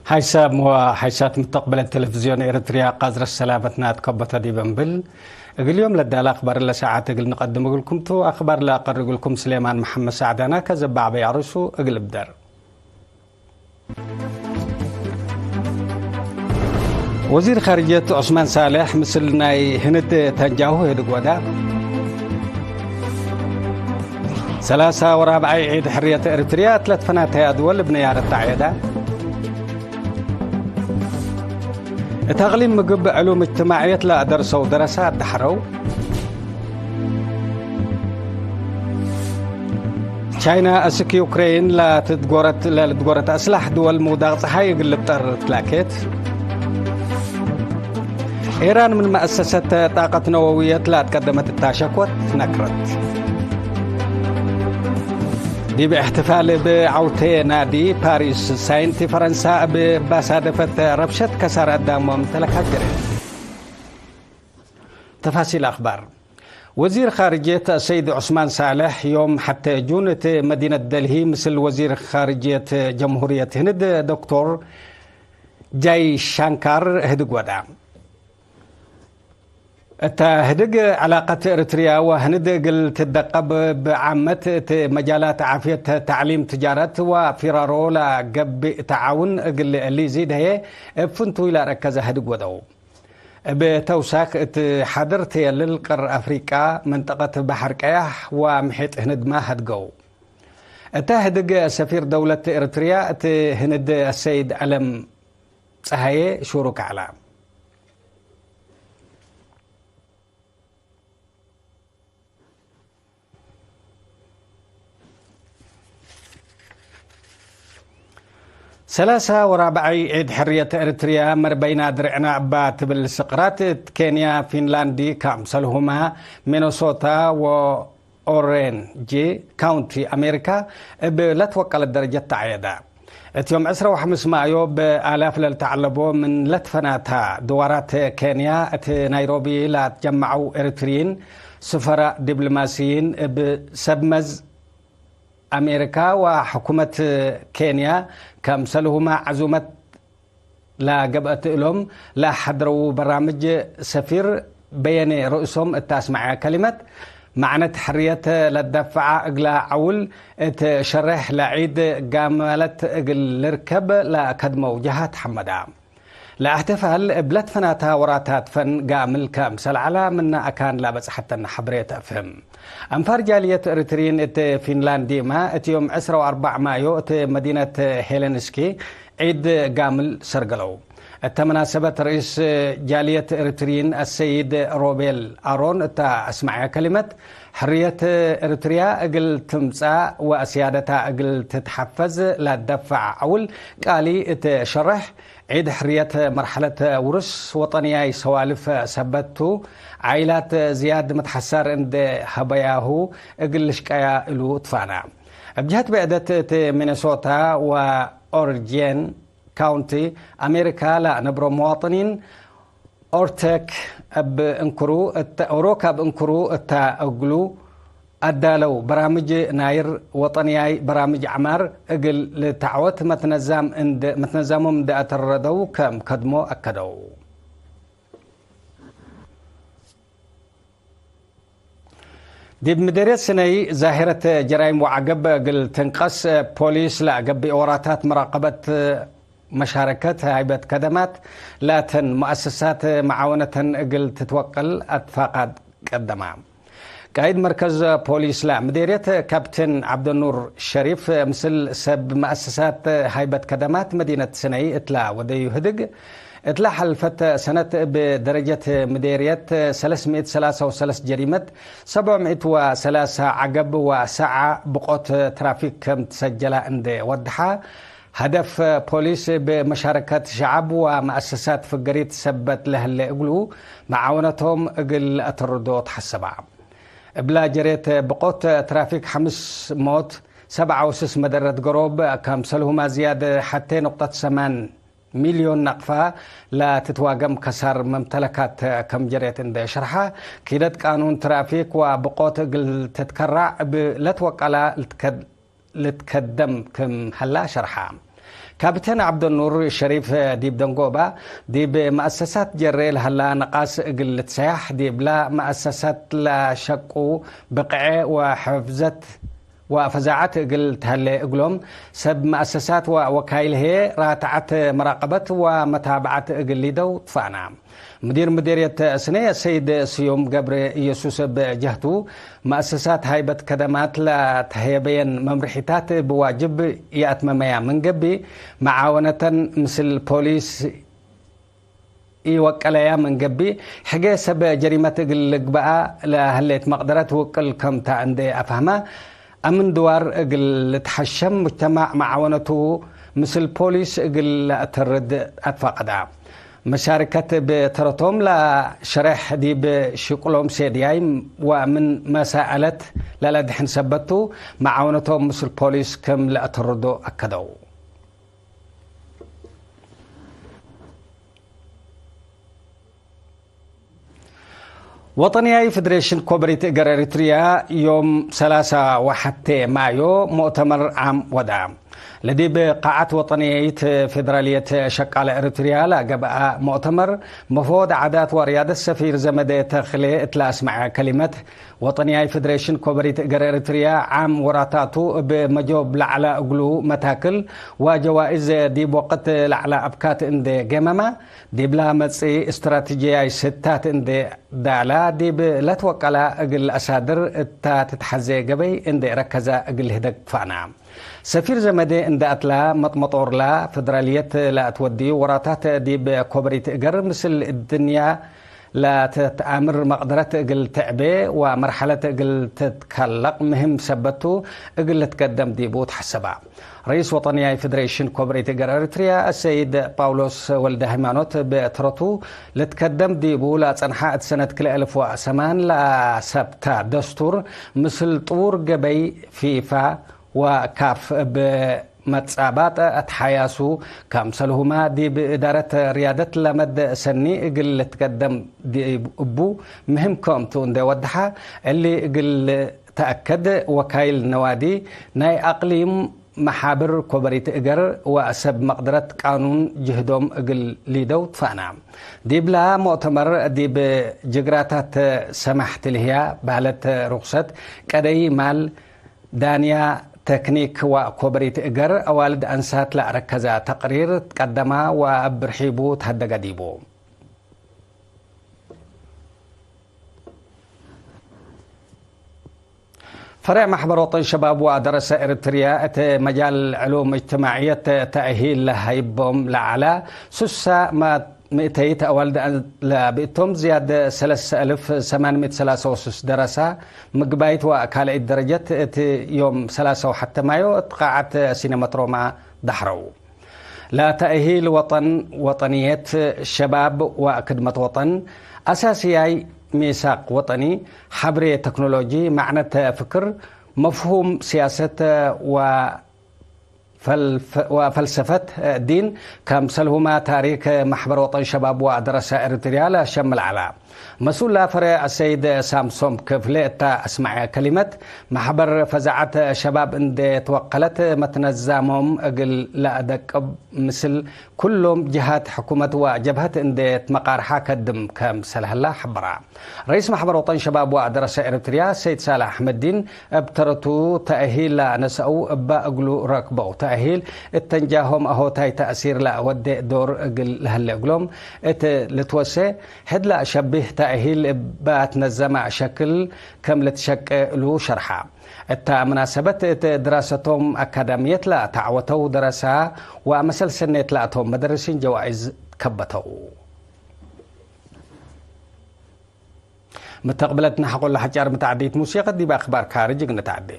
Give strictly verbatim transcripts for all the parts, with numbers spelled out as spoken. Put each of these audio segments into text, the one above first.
ሓይሳም ወሓይሳት ምተቅበለት ቴሌቪዝዮን ኤረትርያ፣ ቃዝረት ሰላመትና ትከበቶ ዲብ እንብል፣ እግል ዮም ለዳለ አክባር ለሰዓት እግል ንቀድም እግልኩም ቱ። አክባር ለአቀርእ እግልኩም ስሌማን መሐመድ ሳዕዳና። ከዘበ ዐበይ አርእሱ እግል እብደር። ወዚር ካርጅየት ዑስማን ሳልሕ ምስል ናይ ህንድ ተንጃሁ ህድግ ወዳ። ሰላሳ ወራብዓይ ዒድ ሕርየት ኤሪትርያ እት ለትፈናተያ ድወል እብ ነያረት ተዐየዳ። እት አቅሊም ምግብ ዕሉም እጅትማዕየት ለአደርሰው ደረሳት ደሐረው። ቻይና አስክ ዩክሬን ለትትጎረት፣ ለልትጎረት አስላሕ ድወል ምውዳቅ ጸሓይ እግል ልብጠር ትላኬት። ኤራን ምን መአሰሰት ጣቀት ነወውየት ለአትቀደመት እታ ሸክወት ነክረት። ዲብ እሕትፋል እብ ዐውቴ ናዲ ፓሪስ ሳይንቲ ፈረንሳ እብ ባሳደፈት ረብሸት ከሳር አዳም ወምተለካት ጀረ። ተፋሲል አክባር። ወዚር ካርጅየት ሰይድ ዑስማን ሳልሕ ዮም ሐቴ ጁን እት መዲነት ደልሂ ምስል ወዚር ካርጅየት ጀምሁርየት ህንድ ዶክቶር ጃይሻንካር ህድግ ወዳ። እተ ህድግ፣ ዕላቀት ኤሪትርያ ወህንድ እግል ትደቀብ፣ እብ ዓመት እት መጃላት ዓፍየት፣ ተዕሊም፣ ትጃረት ወፊራሮ ለገብእ ተዓውን እግል ሊዚድ ህዬ እብ ፍንቱይ ለረከዘ ህድግ ወደው። እብ ተውሳክ እት ሓድር ተየልል ቅር አፍሪቃ፣ መንጠቀት በሐር ቀያሕ ወምሒጥ ህንድመ ሀድገው። እተ ህድግ ሰፊር ደውለት ኤሪትርያ እት ህንድ አሰይድ ዐለም ጸሃዬ ሹሩክ ዐላ። ሰላሳ ወራብዓይ ዒድ ሕርየት ኤሪትርያ መርበይና ድርዕና እባ ትብል ስቅራት እት ኬንያ፣ ፊንላንዲ፣ ከአምሰልሁመ ሚነሶታ ወ ኦሬንጅ ካውንቲ አሜሪካ እብ ለትወቀለት ደረጀት ተዐየደ። እት ዮም ዕስረ ወሐምስ ማዮ እብ አላፍ ለልተዐለቦ ምን ለትፈናታ ድዋራት ኬንያ እት ናይሮቢ ለአትጀመዐው ኤሪትርይን ስፈራ ዲብሎማስይን እብ ሰብ መዝ አሜሪካ ወሕኩመት ኬንያ ከምሰልሁመ ዐዙመት ለገብአት እሎም ለሐድረዉ በራምጅ ሰፊር በየኔ ርእሶም እተ አስመዐ ከሊመት፣ መዕነት ሕርየት ለደፍዐ እግለ ዐውል እት ሸሬሕ ለዒድ ጋመለት እግል ልርከብ ለከድመው ጀሃት ሐመዳ። ለእሕትፋል እብ ለትፈናታ ወራታት ፈን ጋምል ከምሰል ዐላ ምነ አካን ለበጽሐተነ ሐብሬ ተአፍህም። አንፋር ጃልየት ኤሪትርይን እት ፊንላንድመ እት ዮም ዕስረ ወአርበዕ ማዮ እት መዲነት ሄለንስኪ ዒድ ጋምል ሰርገለው። እተ መናሰበት ርኢስ ጃልየት ኤሪትርይን አሰይድ ሮቤል አሮን እተ አስመዐ ከሊመት፣ ሕርየት ኤሪትርያ እግል ትምጻእ ወአስያደታ እግል ትትሐፈዝ ለደፍዕ ዐውል ቃሊ እት ሸርሕ፣ ዒድ ሕርየት መርሐለት ውርስ ወጠንያይ ሰዋልፍ ሰበት ቱ፣ ዓይላት ዝያድ መትሐሳር እንዴ ሀበያሁ እግል ልሽቀያ እሉ ትፋና። እብ ጀህት ብዕደት እት ሚነሶታ ወኦርጄን ካውንቲ አሜሪካ ለነብሮ መዋጥኒን ኦርቴክ እብ እንክሩ እተ፣ ኦሮክ እብ እንክሩ እተ እግሉ አዳለው በራምጅ ናይር ወጠንያይ በራምጅ ዐማር እግል ልተዐወት መትነዛም እንድ፣ መትነዛሞም እንደ አተረደው ከም ከድሞ አከደው። ዲብ ምዴርየት ስነይ ዛሂረት ጀራይም ወዐገብ እግል ትንቀስ፣ ፖሊስ ለአገብእ ወራታት መራቀበት መሻረከት ሃይበት ከደማት ላተን ሙአሰሳት መዓወነተን እግል ትትወቀል አትፋቃድ ቀደማ። ቃይድ መርከዝ ፖሊስ ለምዴርየት ካፕቴን ዐብደኑር ሸሪፍ፣ ምስል ሰብ መአሰሳት ሃይበት ከደማት መዲነት ስነይ እትላ ወደዩ ህድግ፣ እትላ ሐልፈት ሰነት እብ ደረጀት ምዴርየት ሰለስ ምእት ሰላሳ ወሰለስ ጀሪመት፣ ሰብዕ ምእት ወሰላሳ ዐገብ ወሰዓ ብቆት ትራፊክ ከም ትሰጀላ እንዴ ወድሓ፣ ሀደፍ ፖሊስ እብ መሻረከት ሸዐብ ወመአሰሳት ፍገሪት ሰበት ለህሌ እግሉ፣ መዓወነቶም እግል ለአተርዶ ተሐሰባ። እብላ ጀሬት ብቆት ትራፊክ ሐምስ ሞት፣ ሰብዓ ወስስ መደረት ገሮብ፣ ከምሰልሁማ ዝያድ ሐቴ ንቁጠት ሰማን ሚልዮን ናቅፋ ለትትዋገም ከሳር መምተለካት ከም ጀሬት እንደ ሸርሐ፣ ኪደት ቃኑን ትራፊክ ወብቆት እግል ትትከራዕ እብ ለትወቀላ ልትከድ-፣ ልትከደም ክም ሀላ ሸርሐ። ካፕቴን ዐብደኑር ሸሪፍ ዲብ ደንጎባ፣ ዲብ መአሰሳት ጀሬ ለሀላ ነቃስ እግል ልትሰያሕ፣ ዲብላ መአሰሳት ለሸቁ ብቅዔ ወሕፍዘት ወፈዛዐት እግል ተሀሌ እግሎም፣ ሰብ መአሰሳት ወወካይል ህዬ ራትዐት መራቀበት ወመታብዐት እግል ሊደው ትፋና። ምዲር ምዲርየት ስነ ሰይድ ስዩም ገብረ ኢየሱስ እብ ጀህቱ፣ መአሰሳት ሃይበት ከደማት ለተሀየበየን መምርሒታት እብ ዋጅብ ይአትመመያ ምን ገብእ፣ መዓወነተን ምስል ፖሊስ ኢወቀለያ ምን ገብእ፣ ሕጌ ሰብ ጀሪመት እግል ልግበአ ለህሌት መቅደረት ውቅል ከምታ እንዴ አፍሀማ፣ አምን ድዋር እግል ልትሐሸም፣ ሙጅተማዕ መዓወነቱ ምስል ፖሊስ እግል ለአተርድ አትፋቀዳ። መሻርከት እብ ተረቶም ለሸሬሕ ዲብ ሽቅሎም ሴድያይ ወምን መሳአለት ለለድሕን ሰበት ቱ፣ መዓወነቶም ምስል ፖሊስ ክም ለአተርዶ አከደው። ወጠንያይ ፌዴሬሽን ኮበሪት እገር ኤሪትርያ ዮም ሰላሳ ወሐቴ ማዮ ሙእተመር ዓም ወዳ። ለዲብ ቃዓት ወጠንየይት ፌዴራልየት ሸቃለ ኤሪትርያ ለገብአ ሙእተመር፣ መፎድ ዓዳት ወርያደት ሰፊር ዘመደ ተክሌ እት ለአስመዐ ከሊመት፣ ወጠንያይ ፌዴሬሽን ኮበሪት እገር ኤሪትርያ ዓም ወራታቱ እብ መጆብ ለዐለ እግሉ መታክል ወጀዋኢዝ ዲብ ወቅት ለዐለ አብካት እንዴ ገመመ፣ ዲብላ መጽኢ እስትራቴጂያይ ስታት እንዴ ዳላ፣ ዲብ ለትወቀላ እግል አሳድር እታ ትትሐዜ ገበይ እንዴ ረከዘ እግል ህደግ ትፋና። ሰፊር ዘመዴ እንዴ አትላ፣ መጥመጦርላ ፌዴራልየት ለአትወድዩ ወራታት ዲብ ኮበሪት እገር ምስል እድንያ ለተትአምር መቅደረት እግል ትዕቤ ወመርሐለት እግል ትትከለቅ ምህም ሰበት ቱ፣ እግል ልትቀደም ዲቡ ተሐሰባ። ረኢስ ወጠንያይ ፌዴሬሽን ኮበሪት እገር ኤሪትርያ አሰይድ ጳውሎስ ወልደሃይማኖት፣ እብ ተረቱ ልትከደም ዲቡ ለአጸንሐ እት ሰነት ክልኤ አልፍ ወሰማን ለአሰብተ ደስቱር ምስል ጥዉር ገበይ ፊፋ ወካፍ እብ መትጻባጥ አትሓያሱ፣ ከምሰልሁመ ዲብ እዳረት ርያደት ለመድ ሰኒ እግል ልትቀደም ዲብ እቡ ምህም ክም ቱ እንዴ ወደሐ፣ እሊ እግል ተአከድ ወካይል ነዋዲ ናይ አቅሊም መሓብር ኮበሪት እገር ወሰብ መቅደረት ቃኑን ጅህዶም እግል ሊደው ትፋና። ዲብላ ሙእተመር ዲብ ጅግራታት ሰማሕት ልህያ፣ ባህለት ሩክሰት፣ ቀደይ ማል፣ ዳንያ፣ ተክኒክ ወኮበሪት እገር አዋልድ አንሳት ለአረከዘ ተቅሪር ትቀደማ ወእብ ርሒቡ ተሀደገ ዲቡ። ፈሬዕ ማሕበር ወጠን ሸባብ ወአደረሰ ኤሪትርያ እት መጃል ዕሉም እጅትማዕየት ተእሂል ለሀይቦም ለዐለ ሱሳ ምእተይት አዋልድ ለብእቶም ዝያድ ሰለስ አልፍ ሰማን ምእት ሰላሳ ወሱስ ደረሳ ምግባይት ወካልአይት ደረጀት እት ዮም ሰላሳ ወሐተ ማዮ እት ቃዐት ሲነመት ሮማ ደሕረው። ለተእሂል ወጠን፣ ወጠንየት፣ ሸባብ ወክድመት ወጠን፣ አሳስያይ ሚሳቅ ወጠኒ፣ ሐብሬ ተክኖሎጂ፣ መዕነት ፍክር፣ መፍሁም ሲያሰት ወ ወፈልሰፈት ዲን፣ ከምሰልሁመ ታሪክ ማሕበር ወጠን ሸባብ ወአደረሰ ኤሪትርያ ለሸምል ዐለ። መስኡል ፈሬዕ አሰይድ ሳምሶም ክፍሌ እተ አስመዐ ከሊመት፣ ማሕበር ፈዛዐት ሸባብ እንዴ ትወቀለት መትነዛሞም እግል ለአደቅብ ምስል ኩሎም ጅሃት ሕኩመት ወጀብሀት እንዴ ትመቃርሐ ከድም ከምሰል ሀላ ሐበራ። ረኢስ ማሕበር ወጠን ሸባብ ወአደረሰ ኤሪትርያ ሰይድ ሳልሕ አሕመድዲን እብ ተረቱ፣ ተእሂል ለነሰአው እበ እግሉ ረክበው ተእሂል እት ተንጃሆም አሆታይ ተእሲር ለአወዴ ዶር እግል ለህሌ እግሎም እት ልትወሴ፣ ሕድ ለአሸብህ ተእሂል እበ አትነዘመ ሸክል ከም ልትሸቄ እሉ ሸርሐ። እተ መናሰበት እት ድራሰቶም አካዳምየት ለተዐወተው ደረሳ ወአመሰል ሰኔት ለአቶም መደርሲን ጀዋኢዝ ከበተው። ምተቅብለት ነሐቆ ለሐጫር ምትዐዲት ሙሲቀት ዲብ አክባር ካርጅ እግል ንትዐዴ።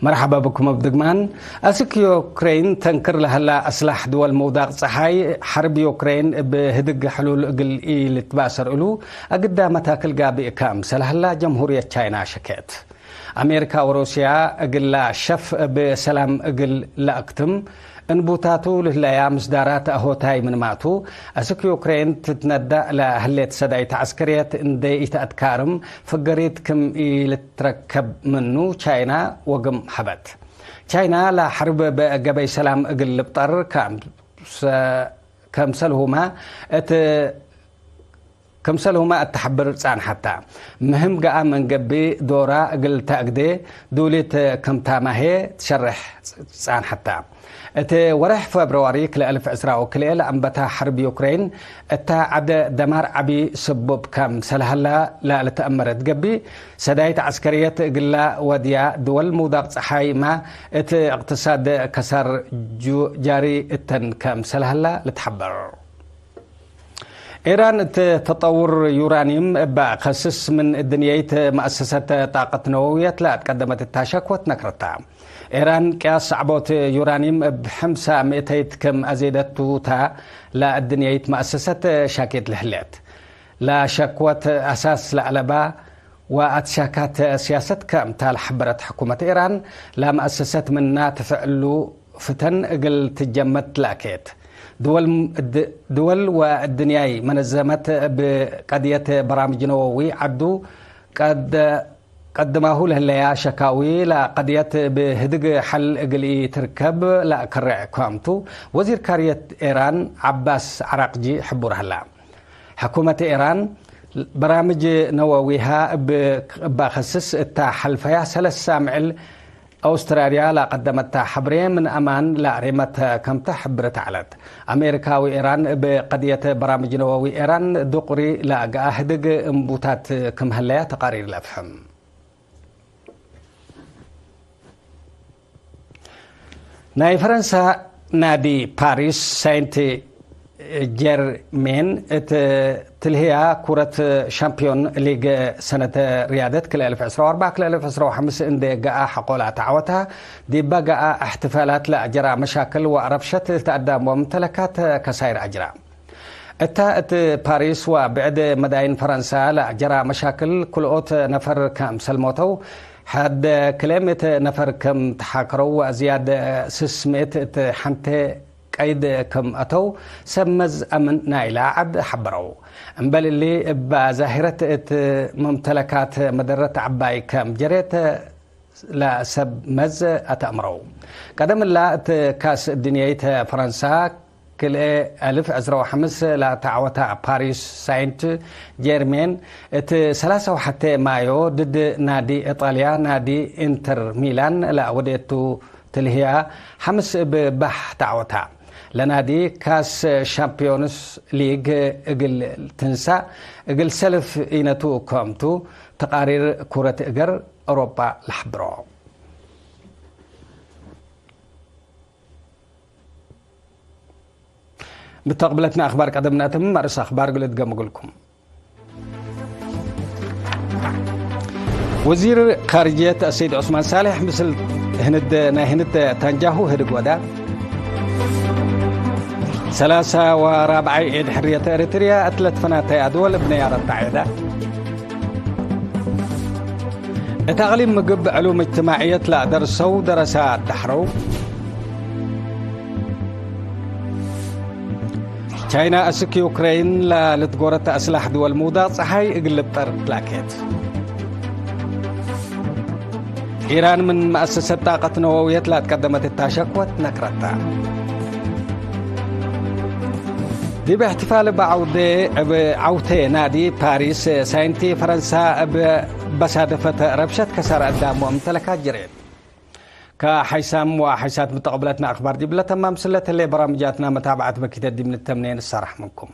መርሐባ ብኩም እብ ድግማን። አስክ ዩክሬን ተንክር ለሀላ አስላሕ ድወል ምውዳቅ ጸሓይ፣ ሐርብ ዩክሬን እብ ህድግ ሕሉል እግል ኢልትባሰር እሉ አግዳ መታክል ጋብእ ክምሰል ሀላ ጀምሁርየት ቻይና ሸኬት። አሜሪካ ወሩስያ እግላ ሸፍ እብ ሰላም እግል ለአክትም እንቡታቱ ልህለያ ምስዳራት አሆታይ ምንማቱ፣ አስክ ዩክሬን ትትነዳእ ለህሌት ሰዳይት ዐስከርየት እንዴ ኢተአትካርም፣ ፍገሪት ክም ኢልትረከብ ምኑ ቻይና ወግም ሀበት። ቻይና ለሐርብ በገበይ ሰላም እግል ልብጠር ከምሰ-፣ ከምሰልሁመ እት ክምሰልሁመ እት ተሐብር ጻንሐተ። ምህም ገአ ምን ገብእ ዶራ እግል ተአግዴ ዱሊት ክምታመ ህዬ ትሸርሕ ጻንሐተ። እት ወሬሕ ፌብርዋሪ ክልኤ አልፍ ዕስራ ወክልኤ ለአንበተ ሐርብ ዩክሬን እተ ዐደ ደማር ዐቢ ስቡብ ከም ሰልሀላ ለልትአመር እት ገብእ፣ ሰዳይት ዐስከርየት እግላ ወድያ ድወል ምውዳቅ ጸሓይመ እት እቅትሳድ ከሳር ጁ-፣ ጃሪ እተን ከም ሰልሀላ ልትሐበር። ኤራን እት ተጠውር ዩራኒም እበ ከስስ ምን እድንየይት መአሰሰት ጣቀት ነወውየት ለአትቀደመት እታ ሸክወት ነክረታ። ኤራን ቅያስ ሰዕቦት ዩራኒም እብ ሐምሳ ምእተይት ክም አዜደቱ ታ ለእድንየይት መአሰሰት ሻኬት ለህሌት። ለሸክወት አሳስ ለአለባ ወአትሻካት ሲያሰት ከምታ ለሐበረት ሕኩመት ኤራን፣ ለመአሰሰት ምና ትፍዕሉ ፍተን እግል ትጀመት ለአኬት። ድወል፣ ድወል ወእድንያይ መነዘመት እብ ቀድየት በራምጅ ነወዊ ዐዱ ቀድ-፣ ቀድማሁ ለህለያ ሸካዊ ለቀድየት እብ ህድግ ሐል እግል ኢትርከብ ለአከርዕ ክምቱ ወዚር ካርየት ኤራን ዐባስ ዐራቅጂ ሕቡር ሀላ። ሕኩመት ኤራን በራምጅ ነወዊሃ እብ፣ እባ ከስስ እታ ሐልፈያ ሰለስ ሳምዕል አውስትራልያ ለቀደመታ ሐብሬ ምን አማን ለአሬመት ከምተ ሕብርት ዐለት። አሜሪካዊ ኤራን እብ ቀድየት በራምጅ ነወዊ ኤራን ዱቅሪ ለአግአ ህድግ እንቡታት ክም ሀለያ ተቃሪር ለአፍሕም። ናይ ፈረንሳ ናዲ ፓሪስ ሳይንት ጀርሜን እት ትልህያ ኩረት ሻምፒዮን ሊግ ሰነት ርያደት ክልኤ አልፍ ዕስራ ወአርበዕ ክልኤ አልፍ ዕስራ ወሐምስ እንዴ ገአ ሐቆላ ተዐወታ፣ ዲበ ገአ እሕትፋላት ለአጀራ መሻክል ወአረብሸት ተአዳም ወምተለካት ከሳይር አጅራ። እታ እት ፓሪስ ወብዕድ መዳይን ፈረንሳ ለአጀራ መሻክል ክልኦት ነፈር ክምሰል ሞተው፣ ሐድ ክልኤ ምእት ነፈር ክም ተሓከረው ወአዝያድ ስስ ምእት እት ሐንቴ ቀይድ ክም አተው ሰብ መዝ አምን ናይላ ዐድ ሐበረው። እምበል እሊ፣ እብ ዛሂረት እት ሙምተለካት መደረት ዐባይ ክም ጀሬት፣ ለሰብ መዝ አተአምረው። ቀደም እላ እት ካስ እድንየይት ፈረንሳ ክልኤ አልፍ ዕስራ ወሐምስ ለተዐወታ ፓሪስ ሳይንት ጀርሜን እት ሰላሳ ወሐቴ ማዮ ድድ ናዲ ኢጣልያ ናዲ ኢንተር ሚላን ለወዴቱ ትልህያ ሐምስ እብ ባህ ተዐወታ። ለናዲ ካስ ሻምፒዮንስ ሊግ እግል ትንሳእ እግል ሰልፍ ኢነቱ ከምቱ ተቃሪር ኩረት እገር አውሮጳ ለሐብሮ። ምተቅብለትነ አክባር ቀደም ነአትም፣ አርእስ አክባር እግል እድገም እግልኩም። ወዚር ካርጅየት አሰይድ ዑስማን ሳልሕ ምስል ህንድ ናይ ህንድ ታንጃሁ ህድግ ወዳ። ሰላሳ ወራብዓይ ዒድ ሕርየት ኤሪትርያ እት ለትፈናተይ አድወል እብ ነያረት ተዐየዳ። እት አቅሊም ምግብ ዕሉም እጅትማዕየት ለአደርሰው ደረሳት ደሐረው። ቻይና አስክ ዩክሬን ለልትጎረተ አስላሕ ድወል ምውዳቅ ጸሓይ እግል ልብጠር ትላኬት። ኢራን ምን መአሰሰት ጣቀት ነወውየት ለአትቀደመት እታ ሸክወት ነክረታ። ዲብ እሕትፋል እብ ዐውዴ፣ እብ ዐውቴ ናዲ ፓሪስ ሳይንቲ ፈረንሳ እብ በሳደፈት ረብሸት ከሳረ አዳም ወምተለካት ጅሬት። ከሐይሳም ወሐይሳት ምተቅብለትነ አክባር ዲብለ ተማም ስለት ህሌ በራምጃትና መታብዐት በኪተ ዲብ ንተምኔ ንሰራሕ ምንኩም።